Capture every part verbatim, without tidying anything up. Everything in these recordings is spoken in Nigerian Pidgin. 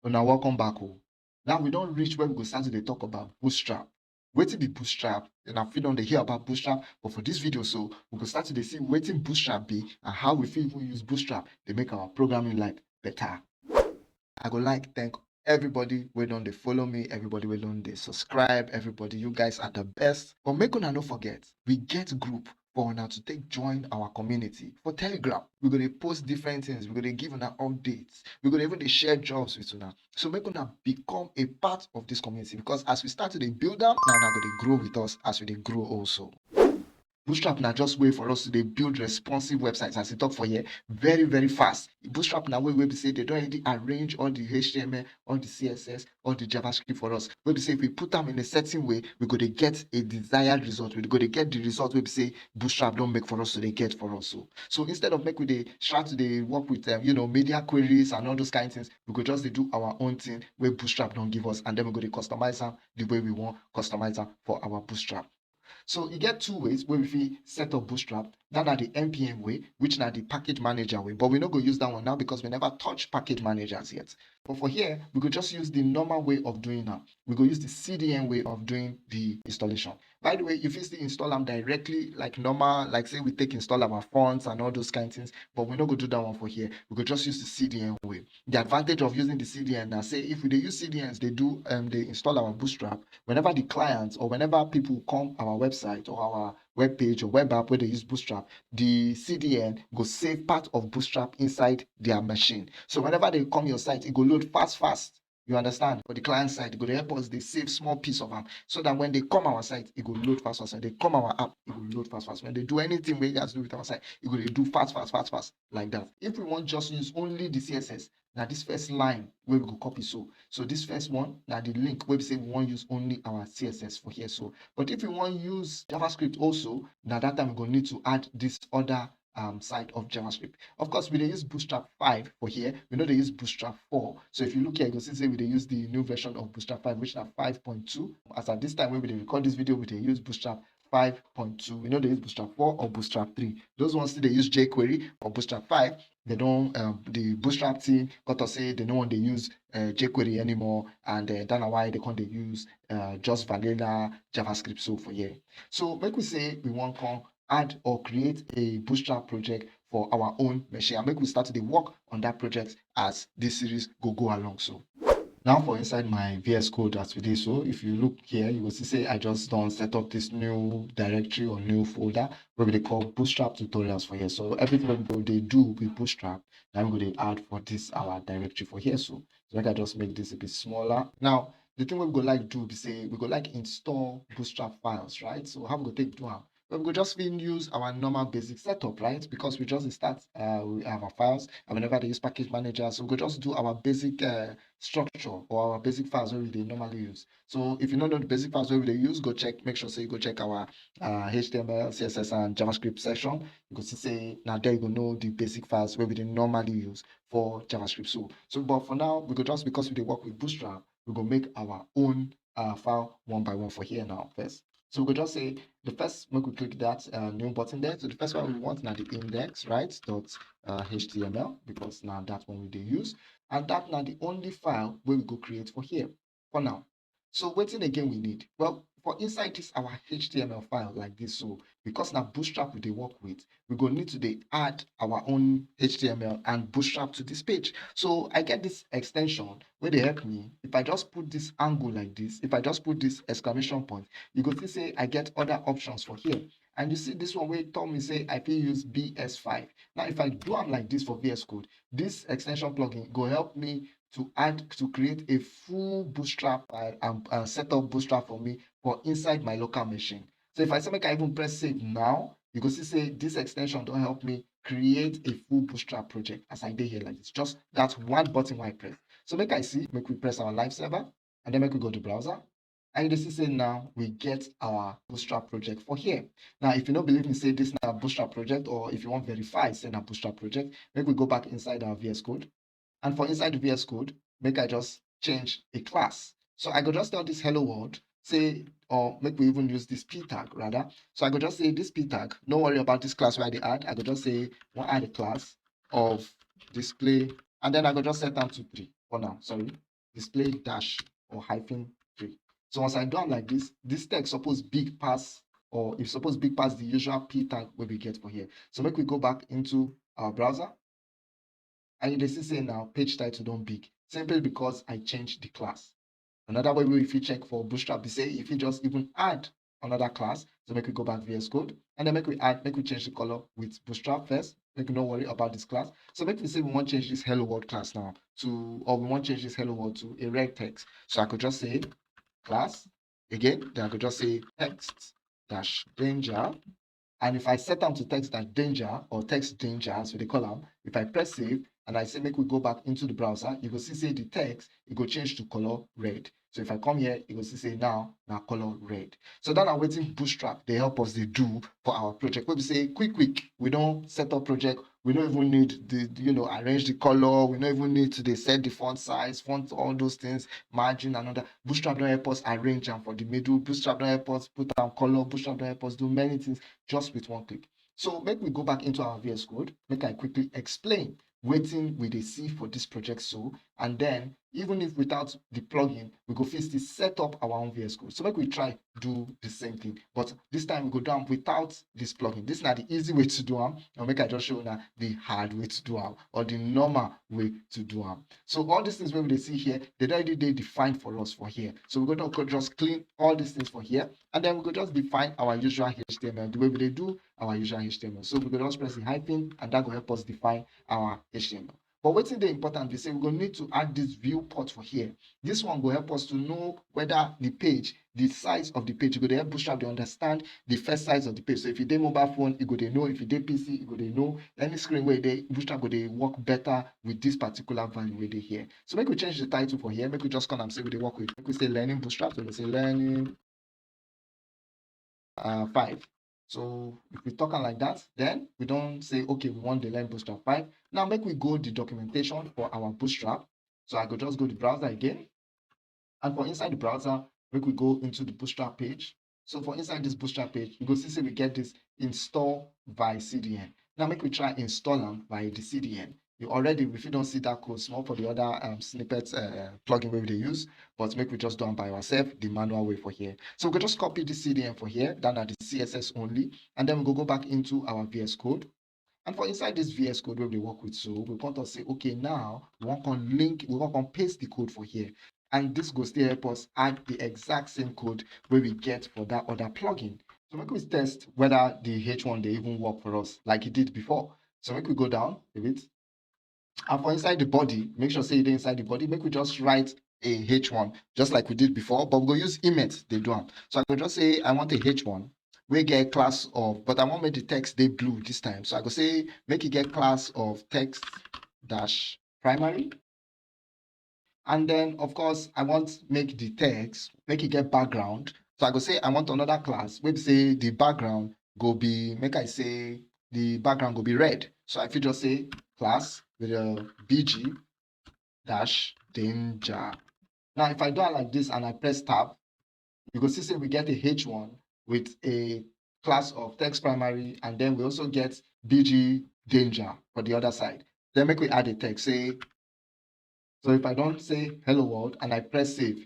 Una welcome back o. Now we don reach where we go start to dey talk about Bootstrap. Wetin be Bootstrap? Una fit don dey hear about Bootstrap, but for this video so, we go start to dey see wetin Bootstrap be and how we fit even use Bootstrap dey make our programming life better. I go like thank everybody wey don dey follow me, everybody wey don dey subscribe, everybody, you guys are the best. But make una no forget, we get group for una to take join our community for Telegram. We go dey post different things, we go dey give una updates, we go dey even dey share jobs with una. So make una become a part of this community, because as we start to dey build am, na una go dey grow with us as we dey grow also. Bootstrap na just way for us to dey build responsive websites, as I talk for here, very, very fast. Bootstrap na way wey be say they don already arrange all the H T M L, all the C S S, all the JavaScript for us. Wey be say if we put am in a certain way, we go dey get a desired result. We go dey get the result wey be say Bootstrap don make for us to dey get for us. So, so instead of make we dey try to dey work with, um, you know, media queries and all those kind things, we go just dey do our own thing wey Bootstrap don give us, and then we go dey customize am the way we wan customize am for our Bootstrap. So e get two ways wey we fit set up Bootstrap. That na the N P M way, which na the package manager way, but we no go use that one now because we never touch package managers yet. But for here, we go just use the normal way of doing am. We go use the C D N way of doing the installation. By the way, you fit still install am directly like normal, like say we take install our fonts and all those kind things, but we no go do that one for here. We go just use the C D N way. The advantage of using the C D N na say if we dey use C D Ns, dey do, um, dey install our Bootstrap, whenever the clients or whenever people come our website or our web page or web app wey dey use Bootstrap, the C D N go save part of Bootstrap inside their machine. So whenever they come your site, e go load fast fast. You understand? For the client side, e go dey help us dey save small piece of am, so that when they come our site, e go load fast fast. When they come our app, e go load fast fast. When they do anything wey has to do with our site, e go dey do fast fast fast fast like that. If we wan just use only the C S S, na this first line wey we go copy so. So this first one na the link wey be say we wan use only our C S S for here so. But if we wan use JavaScript also, na that time we go need to add this other, um, side of JavaScript. Of course, we dey use Bootstrap five for here. We no dey use Bootstrap four. So if you look here, you go see say we dey use the new version of Bootstrap five, which na five point two. As at this time wey we dey record this video, we dey use Bootstrap five point two. We no dey use Bootstrap four or Bootstrap three. Those ones still dey use jQuery. For Bootstrap five, they don, um, the Bootstrap team got to say they no wan dey use, uh, jQuery anymore, and, uh, that's why they come dey use, uh, just vanilla JavaScript so for here. So make we say we wan come add or create a Bootstrap project for our own machine, and make we start to dey work on that project as this series go go along so. Now for inside my V S Code as we dey so, if you look here, you go see say I just don set up this new directory or new folder wey we dey call Bootstrap tutorials for here. So everything wey we go dey do with Bootstrap, na we go dey add for this our directory for here so. So make I just make this a bit smaller. Now, the thing wey we go like do be say we go like install Bootstrap files, right? So how we go take do am? But we go just fit use our normal basic setup, right? Because we just dey start, uh, we have our files, and we never dey use package manager, so we go just do our basic, uh, structure or our basic files wey we dey normally use. So if you no know the basic files wey we dey use, go check, make sure say you go check our, uh, H T M L, C S S, and JavaScript section. You go see say na there you go know the basic files wey we dey normally use for JavaScript. So, so but for now, we go just, because we dey work with Bootstrap, we go make our own, uh, file one by one for here now first. So we go just say the first, make we click that, uh, new button there. So the first one we want na the index, right? Dot, uh, H T M L, because na that one we dey use, and that na the only file wey we go create for here for now. So wetin again we need? Well, for inside this our H T M L file like this, so because na Bootstrap we dey work with, we go need to dey add our own H T M L and Bootstrap to this page. So I get this extension wey dey help me. If I just put this angle like this, if I just put this exclamation point, you go see say I get other options for here. And you see this one wey tell me say I fit use B S five. Now, if I do am like this for V S Code, this extension plugin go help me to add, to create a full Bootstrap file and, and set up Bootstrap for me for inside my local machine. So if I say make I even press save now, you go see say this extension don help me create a full Bootstrap project as I dey here like this. Just that one button wey I press. So make I see, make we press our live server, and then make we go to browser. And you dey see say now we get our Bootstrap project for here. Now, if you no believe me say this na Bootstrap project, or if you wan verify say na Bootstrap project, make we go back inside our V S Code. And for inside the V S Code, make I just change a class. So I go just tell this hello world, say, or make we even use this P tag rather. So I go just say this P tag, no worry about this class wey I dey add. I go just say, wan add a class of display, and then I go just set am to three for now, sorry. display dash or hyphen three. So once I do am like this, this text suppose big pass, or e suppose big pass the usual p tag wey we get for here. So make we go back into our browser, and you dey see say now page title don big, simply because I change the class. Another way wey you fit check for Bootstrap be say you fit just even add another class. So make we go back V S Code, and then make we add, make we change the color with Bootstrap first. Make we no worry about this class. So make we say we wan change this Hello World class now to, or we wan change this Hello World to a red text. So I could just say class again. Then I could just say text dash danger. And if I set am to text dash danger or text danger, as we dey call am, if I press save and I say make we go back into the browser, you go see say the text, e go change to color red. So if I come here, you go see say now na color red. So that na wetin Bootstrap dey help us dey do for our project. Wey be say quick quick, we don set up project, we no even need the, you know, arrange the color, we no even need to dey set the font size, font, all those things, margin and all that. Bootstrap don help us arrange am for the middle. Bootstrap don help us put am color. Bootstrap don help us do many things just with one click. So make we go back into our V S Code. Make I quickly explain wetin we dey see for this project so, and then even if without the plugin, we go fit still set up our own V S Code. So make we try do the same thing, but this time we go do am without this plugin. This na the easy way to do am, and make I just show una the hard way to do am, or the normal way to do am. So all these things wey we dey see here, they don already dey defined for us for here. So we go don go just clean all these things for here, and then we go just define our usual H T M L the way we dey do our usual H T M L. So we go just press the hyphen, and that go help us define our H T M L. But wetin dey important be say we go need to add this viewport for here. This one go help us to know whether the page, the size of the page, e go dey help Bootstrap dey understand the first size of the page. So if you dey mobile phone, e go dey know. If you dey P C, e go dey know. Any screen wey dey, Bootstrap go dey work better with this particular value wey dey here. So make we change the title for here. Make we just call am say we dey work with, make we say learning Bootstrap. So we say learning uh, five. So if we talk am like that, then we don say, okay, we wan dey learn Bootstrap five. Now make we go the documentation for our Bootstrap. So I go just go the browser again. And for inside the browser, make we go into the Bootstrap page. So for inside this Bootstrap page, you go see say we get this install by C D N. Now make we try install am by the C D N. You already, we fit don see that code small for the other um, snippet uh, plugin wey we dey use, but make we just do am by ourselves the manual way for here. So we go just copy the C D N for here, down at the C S S only, and then we go go back into our V S Code. And for inside this V S Code wey we dey work with, so we come talk say, okay, now we wan come link, we wan come paste the code for here. And this go still help us add the exact same code wey we get for that other plugin. So make we test whether the H one dey even work for us like e did before. So make we go down a bit. And for inside the body, make sure say e dey inside the body. Make we just write a H one, just like we did before, but we go use Emmet dey do am. So I go just say I want a H one wey get class of, but I wan make the text dey blue this time. So I go say make e get class of text dash primary. And then, of course, I want make the text, make e get background. So I go say I want another class wey be say the background go be, make I say the background go be red. So I fit just say class with a B G dash danger. Now, if I do it like this and I press tab, you go see say we get a H one with a class of text primary, and then we also get B G danger for the other side. Then make we add a text, say, so if I don say hello world and I press save,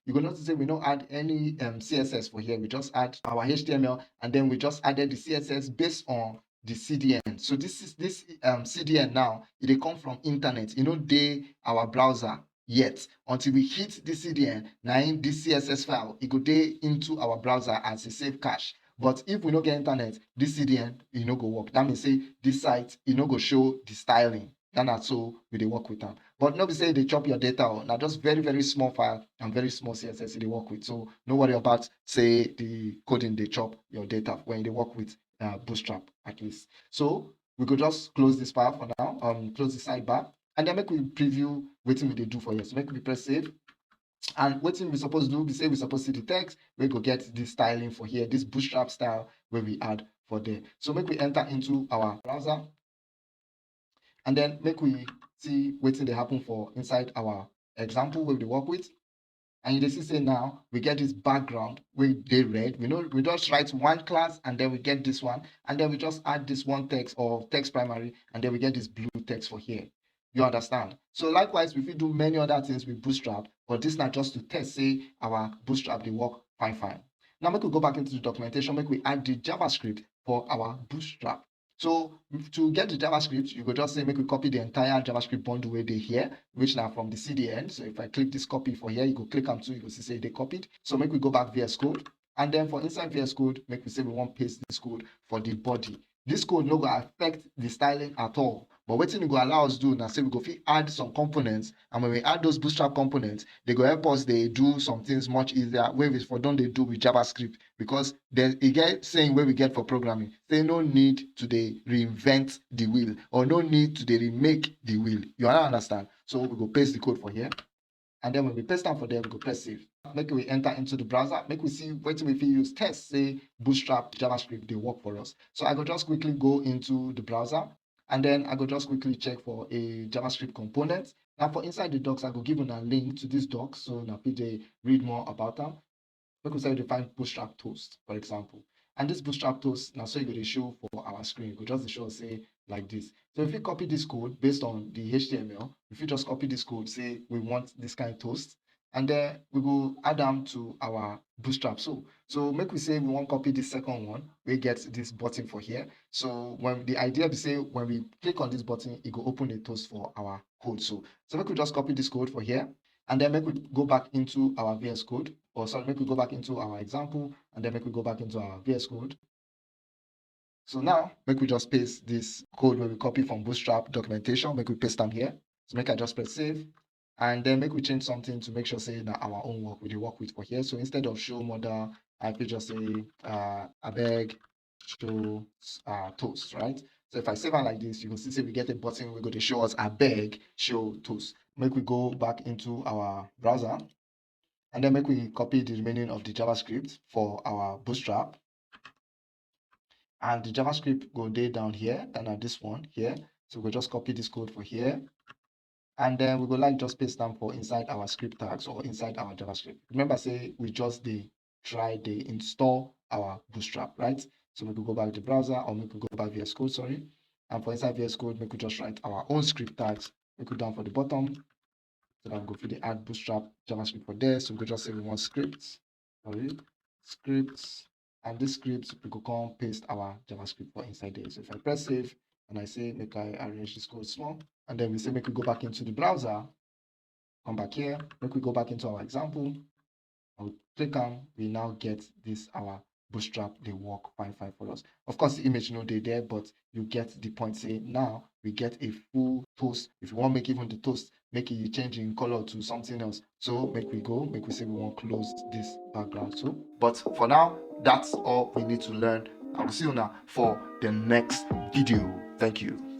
you go notice say we no add any um, C S S for here. We just add our H T M L, and then we just added the C S S based on the C D N. So this is this um, C D N now, e dey come from internet. E no dey our browser yet. Until we hit the C D N, na im this C S S file, e go dey into our browser as a safe cache. But if we no get internet, this C D N, e no go work. That means say this site, e no go show the styling. That na so we dey work with am. But no be say e dey chop your data o. Na just very, very small file and very small C S S e dey work with. So no worry about say the coding dey chop your data when you dey work with uh, Bootstrap, at least. So we go just close this file for now, um, close the sidebar, and then make we preview wetin we dey do for here. So make we press save. And wetin we suppose do be say we suppose see the text wey go get this styling for here, this Bootstrap style wey we add for there. So make we enter into our browser, and then make we see wetin dey happen for inside our example wey we dey work with. And you dey see say now we get this background wey dey red. We know we just write one class, and then we get this one, and then we just add this one text or text primary, and then we get this blue text for here. You understand? So likewise, we fit do many other things with Bootstrap, but this na just to test say our Bootstrap dey work fine fine. Now make we go back into the documentation, make we add the JavaScript for our Bootstrap. So to get the JavaScript, you go just say make we copy the entire JavaScript bundle wey dey here, which na from the C D N. So if I click this copy for here, you go click am too, you go see say e dey copied. So make we go back V S Code. And then for inside V S Code, make we say we wan paste this code for the body. This code no go affect the styling at all. But wetin e go allow us do na say we go fit add some components, and when we add those Bootstrap components, they go help us dey do some things much easier wey we for don dey do with JavaScript, because then e get saying wey we get for programming, say no need to dey reinvent the wheel or no need to dey remake the wheel. You understand? So we go paste the code for here. And then when we paste am for there, we go press save. Make we enter into the browser, make we see wetin we fit use test say Bootstrap JavaScript dey work for us. So I go just quickly go into the browser, and then I go just quickly check for a JavaScript component. Now for inside the docs, I go give una link to this doc, so una fit dey read more about am. Make we say we dey find Bootstrap toast, for example. And this Bootstrap toast, na so e go dey show for our screen. E go just dey show us say like this. So if we copy this code based on the H T M L, if we just copy this code, say we want this kind toast, and then we go add am to our Bootstrap. So, so make we say we wan copy this second one, we get this button for here. So when the idea be say when we click on this button, e go open a toast for our code. So, so make we just copy this code for here, and then make we go back into our V S Code, or sorry, make we go back into our example, and then make we go back into our V S Code. So now, make we just paste this code wey we copy from Bootstrap documentation, make we paste am here. So make I just press save, and then make we change something to make sure say na our own work we dey work with for here. So instead of show model, I fit just say, uh, abeg show, uh, toast, right? So if I save am like this, you go see say we get a button wey go dey show us abeg show toast. Make we go back into our browser, and then make we copy the remaining of the JavaScript for our Bootstrap. And the JavaScript go dey down here, and na this one here. So we go just copy this code for here. And then we go like just paste am for inside our script tags or inside our JavaScript. Remember say we just dey try dey install our Bootstrap, right? So make we go back the browser, or make we go back V S Code, sorry. And for inside V S Code, make we just write our own script tags. Make we down for the bottom, so that we go fit dey add Bootstrap JavaScript for there. So we go just say we want script, sorry, script, and this script, we go come paste our JavaScript for inside there. So if I press save and I say make I arrange this code small, and then we say make we go back into the browser, come back here, make we go back into our example, and we click am, we now get this our Bootstrap dey work fine fine for us. Of course, the image no dey there, but you get the point. Say now we get a full toast. If you wan make even the toast, make you change in color to something else. So make we go, make we say we wan close this background too. But for now, that's all we need to learn. I will see you now for the next video. Thank you.